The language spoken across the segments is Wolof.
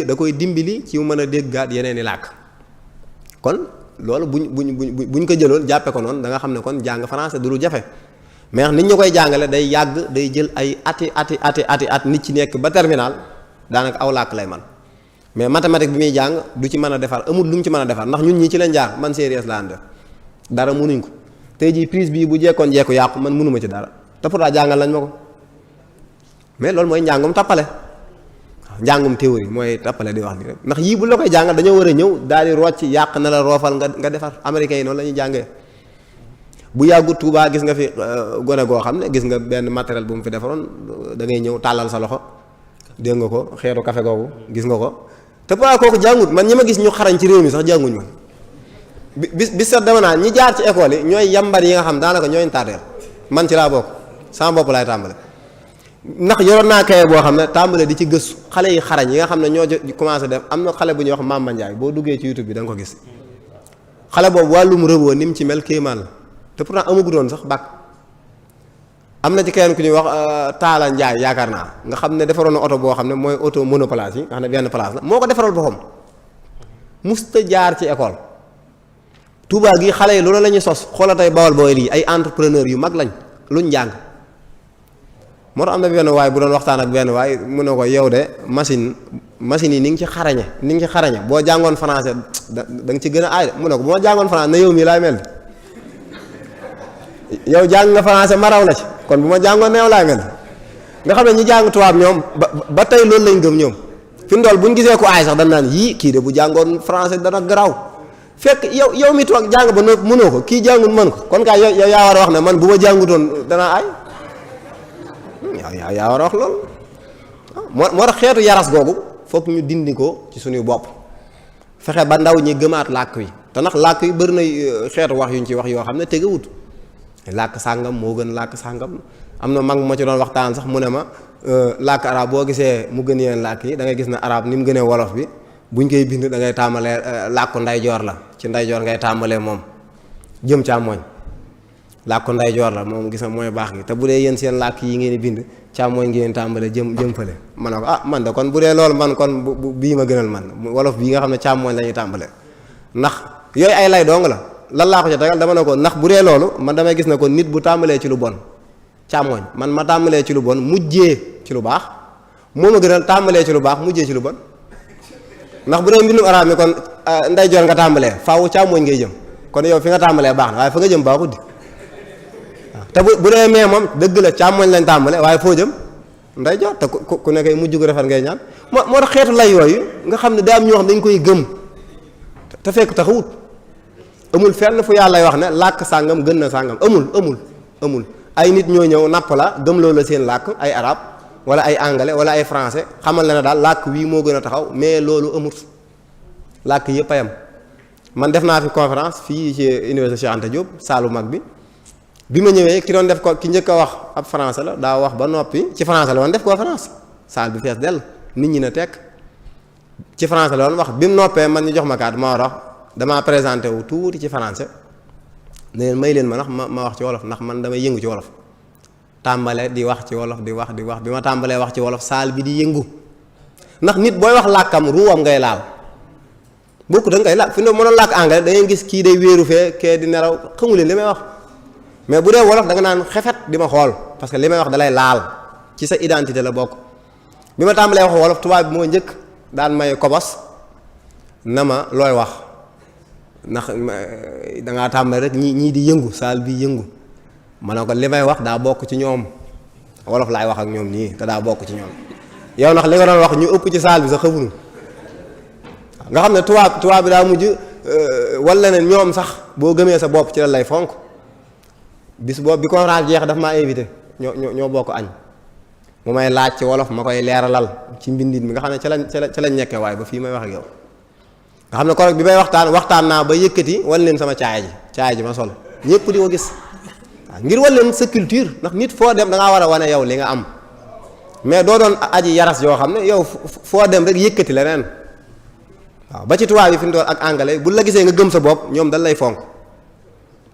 da koy dimbali ci mu mën a déggaat yeneen i làkk kon loolu buñ ko jëloon jàppe ko noonu da nga xam ne kon jàng français du lu jafe mais nit ñu koy jàngale day yàgg day jël ay at nit ci nekk ba terminal daanaka aw làkk lay man mais mathématique bi muy jàng du ci mën a defar amul lu mu ci mën a defar ndax ñun ñii ci leen jaar man sérieux la def dara mënuñ ko tey jii prise bii bu jekkoon jekku yàqu man mënuma ci dara te pourtant jàngal lañ ma ko mais loolu mooy njàngum tappale njàngum théorie mooy tappale di wax ni rek ndax yii bu la koy jàngal dañoo war a ñëw daal di rocc yàq na la roofal nga defar américains yi noonu la ñuy jàngee bu yàggu Touba gis nga fi gone goo xam ne gis nga benn matériel bu mu fi defaroon da ngay ñëw tàllal sa loxo dégg nga ko xeetu café googu gis nga ko te pourtant kooku jàngut man ñi ma gis ñu xarañ ci réew mi sax jànguñ ma bis sax dama naa ñi jaar ci école yi ñooy yambar yi nga xam daanaka ñooy tardeel man ci laa bokk sama bopp laay tàmbale ndax yoroon naa kaye boo xam ne tàmbale di ci gëstu xale yi xarañ yi nga xam ne ñoo commencé def am na xale bu ñuy wax Mamba Ndiaye boo duggee ci YouTube bi da nga ko gis xale boobu wàllum rëboo ni mu ci mel kéemaan la te pourtant amagu doon sax bàkk am na ci keneen ku ñuy wax Taala Ndiaye yaakaar naa nga xam ne defaroon na oto boo xam ne mooy oto monoplace yi nga xam ne benn place la moo ko defaral boppam musta jaar ci école Touba gi xale yi loolu la ñuy sos xoola tey bawal bawal yi ay entrepreneur yu mag lañ luñ jàng moo tax am na benn waay bu doon waxtaan ak benn waay mu ne ko yow de machine yi ni nga ci xarañe boo jàngoon français da nga ci gën a aay de mu ne ko bu ma jàngoon français na yow mii laay mel yow jàng nga français ma raw la ci kon bu ma jàngoon na yow laay mel nga xam ne ñi jàng tubaab ñoom ba tey loolu lañ gëm ñoom fi mu dool buñ gisee ko aay sax dañ naan yii kii de bu jàngoon français dana garaaw fekk yow mi toog jàng ba noppi mënoo ko kii jàngut mën ko kon kaay yow yaa war a wax ne man bu ma jàngutoon danaa aay yaa war a wax loolu moo tax xeetu yaras googu foog ñu dindi ko ci suñuy bopp fexe ba ndaw ñi gëmaat làkk wi te ndax làkk yi bëri na xeetu wax yuñ ci wax yoo xam ne tegewut làkk sàngam moo gën làkk sàngam am na mag ma ci doon waxtaan sax mu ne ma làkk arab boo gisee mu gën yeneen làkk yi da ngay gis ne arab ni mu gënee wolof bi buñ koy bind da ngay tàmbalee làkku ndeyjoor la ci ndeyjoor ngay tàmbalee moom jëm càmmooñ làkku ndeyjoor la moom gis na mooy baax gi te bu dee yéen seen làkk yi ngeen di bind càmmooñ ngeen tàmbalee jëm fële ma ne ko man de kon bu dee loolu man kon bii ma gënal man wolof bii nga xam ne càmmooñ la ñuy tàmbalee ndax yooyu ay lay dong la lan laa ko ca tegal dama ne ko ndax bu dee loolu man damay gis ne ko nit bu tàmbalee ci lu bon càmmooñ man ma tàmbalee ci lu bon mujjee ci lu baax moo ma gënal tàmbalee ci lu baax mujjee ci lu bon ndax bu dee mbindum araab mi kon ndeyjoor nga tàmbalee faaw càmmooñ ngay jëm kon yow fi nga tàmbalee baax na waaye fa nga jëm baaxut di waaw te bu dee mee moom dëgg la càmmooñ lañ tàmbalee waaye foo jëm ndeyjoor te ku nekkee mujj gu rafet ngay ñaan moo tax xeetu lay yooyu nga xam ne daa am ñoo xam dañ koy gëm te fekk taxawut amul fenn fu yàlla wax ne làkk sàngam gën na sàngam amul ay nit ñoo ñëw napp la gëm loo la seen làkk ay arab wala ay anglais wala ay français xamal la ne daal làkk wii moo gën a taxaw mais loolu amut làkk yëpp a yam man def naa fi conférence fii ci université Cheikh Anta Diop saalu mag bi ma ñëwee ki doon def ko ki njëkk a wax ab français la daa wax ba noppi ci français la woon def conférence saal bi fees dell nit ñi na tekk ci français la woon wax bi mu noppee man ñu jox ma kàddu ma war a wax damaa présenté wu tuuti ci français ne leen may leen ma ndax ma wax ci wolof ndax man damay yëngu ci wolof tàmbale di wax ci wolof di wax bi ma tàmbalee wax ci wolof saal bi di yëngu ndax nit booy wax làkkam ruuwam ngay laal bokku da ngay làkk fi ne mënoon làkk anglais da ngay gis kii day wéeru fee kee di nelaw xamu leen li may wax mais bu dee wolof da nga naan xefet di ma xool parce que li may wax dalay laal ci sa identité la bokk bi ma tàmbalee wax wolof tubaab bi moo njëkk daan may kobos na ma looy wax ndax dangaa tàmbale rek ñii di yëngu saal bi yëngu ma ne ko li may wax daa bokk ci ñoom wolof laay wax ak ñoom nii te daa bokk ci ñoom yow ndax li nga doon wax ñu ëpp ci saal bi sax xamuñu nga xam ne tubaab bi daa mujj wala ne ñoom sax boo gëmee sa bopp ci la lay fonk bis boobu bi conférence jeex daf maa invité ñoo bokk añ mu may laaj ci wolof ma koy leeralal ci mbindit mi nga xam ne ca lañ nekkee waaye ba fii may wax ak yow nga xam ne korog bi may waxtaan naa ba yëkkati wan leen sama caaya ji ma sol ñëpp di ko gis waaw ngir wan leen sa culture ndax nit foo dem da ngaa war a wane yow li nga am mais doo doon aji yaras yoo xam ne yow foo dem rek yëkkati leneen waaw ba ci tubaab yi fi mu doon ak anglais bu la gisee nga gëm sa bopp ñoom dal lay fonk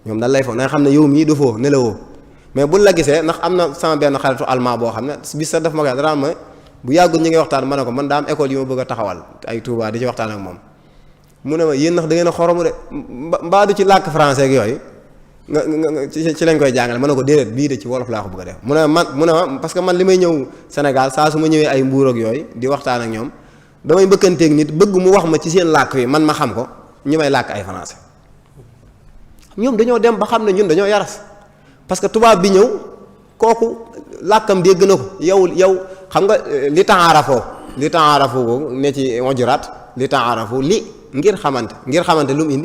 da nga xam ne yow mii dafoo nelawoo mais buñ la gisee ndax am na sama benn xaritu allemand boo xam ne bis sax daf ma koy dara ma bu yàggul ñu ngi waxtaan ma ne ko man daa am école yi ma bëgg a taxawal ay Touba di ci waxtaan ak moom mu ne ma yéen ndax da ngeen a xoromu de mbaa du ci làkk français ak yooyu nga ci lañ koy jàngale ma ne ko déedéet bii de ci wolof laa ko bëgg a def mu ne ma parce que man li may ñëw Sénégal saa su ma ñëwee ay Mbuur ak yooyu di waxtaan ak ñoom damay mbëkkanteeg nit bëgg mu wax ma ci seen làkk wi man ma xam ko ñu may làkk ay français ñoom dañoo dem ba xam ne ñun dañoo yaras parce que tubaab bi ñëw kooku làkkam dégg na ko yow xam nga li taarafoo googu ne ci wajuraat li taarafoo li ngir xamante lu mu indi